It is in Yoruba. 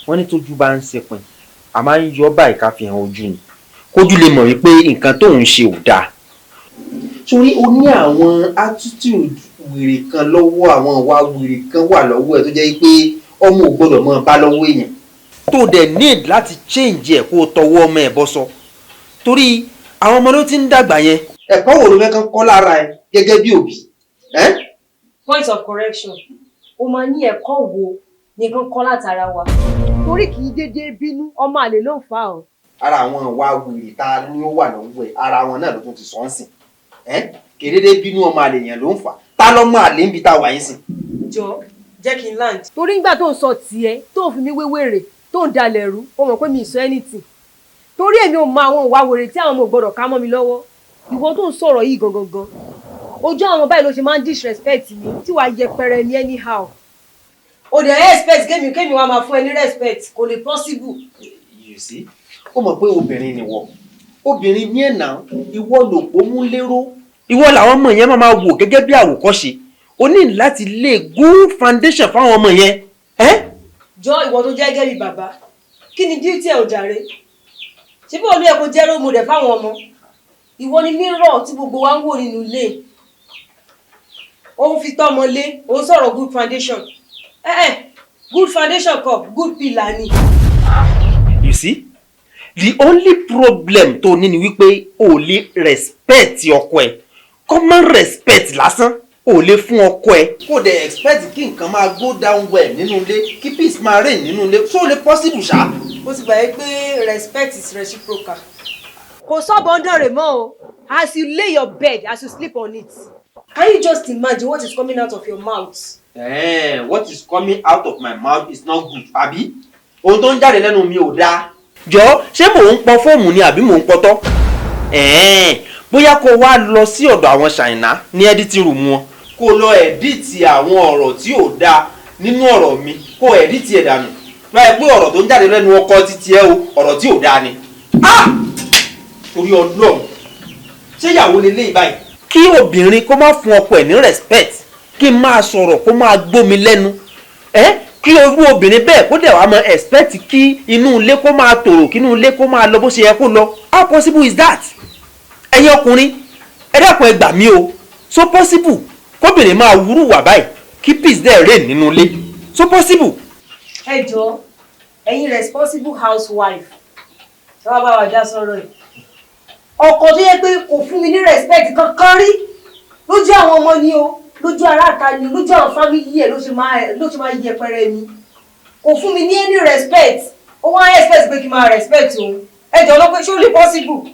Wọ́n ní tójú bá ń ṣepin, a máa ń yọ báyìí ká fi hàn ojú ni, kójú lè mọ̀ wípé nǹkan tóun ṣe ò dáa. Sórí o ní àwọn attitude wèrè kan lọ́wọ́, àwọn ìwà wèrè kan wà lọ́wọ́ ẹ̀ tó jẹ́ pé ọmọ ò gbọ́dọ̀ mọ́ bá lọ́wọ́ èèyàn, tó dẹ̀ need láti change ẹ̀, kó o tọwọ́ ọmọ ẹ̀ bọ́ sọ, torí àwọn ọmọ ló ti ń dàgbà yẹn. Ẹ̀kọ́ wo ló fẹ́ kán kọ́ lára ẹ gẹ́gẹ́ bí òbí? Point of correction, o máa ní ẹ̀kọ́ wo ni kán kọ́ látara wa? Torí kì í dédé bínú, ọmọ àlè ló ń fà á o. Ara àwọn ìwà wèrè tá a ní ó wà lọ́wọ́ ẹ̀, ara wọn náà ló tún ti sọ ń sìn ẹ́. Kèrédé bínú, ọmọ àlè yẹn ló ń fà á. Ta lọ́mọ àlè ń bi tá a wà yín sìn? Jọ, jẹ́ kí n land. Torí nígbà tó ń sọ tiẹ̀, tó ń fi mí wéwèrè, tó ń dalẹ̀ rú, ó mọ̀ pé mi ì sọ anything, torí èmi ò mọ àwọn ìwà wèrè tí àwọn ọmọ ò gbọdọ̀ ká mọ́ mi lọ́wọ́. Ìwọ tó ń sọ̀rọ̀ yìí gangan gan, ojú àwọn báyìí ló ṣe máa ń disrespect mi, tí wàá yẹpẹrẹ mi anyhow. O dẹ̀ expect kémi wá máa fún ẹ ní respect? Kò lè possible. You see, ó mọ̀ pé obìnrin ni wọ́, obìnrin ní ẹ̀nà ìwọ lòpó mú lérò, ìwọ làwọn ọmọ yẹn máa wò gẹ́gẹ́ bí àwòkọ́ṣe. O ní láti lay good foundation fáwọn ọmọ yẹn. Jọ, ìwọ tó jẹ́ gẹ́gẹ́ bí bàbá, kí ni duty ẹ̀ ò jàre? Ṣé bí olú yẹ kó jẹ́ role model fáwọn ọmọ? Ìwọ ni mirror tí gbogbo wa ń wò nínú ilé. Ó ń fi tọ́mọ lé, ó ń sọ̀rọ̀ good foundation. Good foundation kọ́, good pillar ni. You see, the only problem tó ní ni wípé o ò lè respect ọkọ ẹ. Common respect lásán o ò lè fún ọkọ ẹ. Kò dẹ̀ expect kí nǹkan máa go down well nínú ilé, kí peace máa reign nínú ilé. So lè possible ṣá? Ó ti gbà yẹ pé respect is reciprocal. Kò sọ́bọ̀ndàn rẹ̀ mọ́ o. As you lay your bed, as you sleep on it. Can you just imagine what is coming out of your mouth? What is coming out of my mouth is not good, àbí? Ohun tó ń jáde lẹ́nu mi ò dáa. Jọ, ṣé mò ń pọ fóòmù ni àbí mò ń pọtọ́? Bóyá kó wá lọ sí ọ̀dọ̀ àwọn ṣàìná ní editing room wọn, kó lọ edit àwọn ọ̀rọ̀ tí ò dáa nínú ọ̀rọ̀ mi, kó edit ẹ̀ dànù báyìí pé ọ̀rọ̀ tó ń jáde lẹ́nu ọkọ títí ẹ o, ọ̀rọ̀ tí ò dáa ni. Ah! Torí Ọlọ́run, ṣé ìyàwó lè lé báyìí? Kí obìnrin kó má fún ọkọ ẹ̀ ní respect, kí n máa sọ̀rọ̀ kó máa gbómi lẹ́nu ẹ́, kí irú obìnrin bẹ́ẹ̀ kó dẹ̀ wá mọ expect kí inú ilé kó máa tòrò, kí inú ilé kó máa lọ bó ṣe yẹ kó lọ. How possible is that? Ẹ̀yin ọkùnrin, ẹ dákun, ẹ gbà mí o. So possible kóbìnrin máa wúrú wà báyìí, kí peace dẹ̀ reign nínú ilé? So possible? Ẹ jọ, ẹ̀yin responsible housewife, ẹ wá bá wa dá sọ̀rọ̀ yìí. Ọkọ tó yẹ pé kò fún mi ní respect kankan rí, lójú àwọn ọmọ ni o, lójú aráàta ni o, lójú àwọn family ẹ̀, ló ṣe máa yẹpẹrẹ mi, kò fún mi ní any respect, ó wá expect pé kí n máa respect òun. Ẹ jọ lọ pé ṣó lè possible?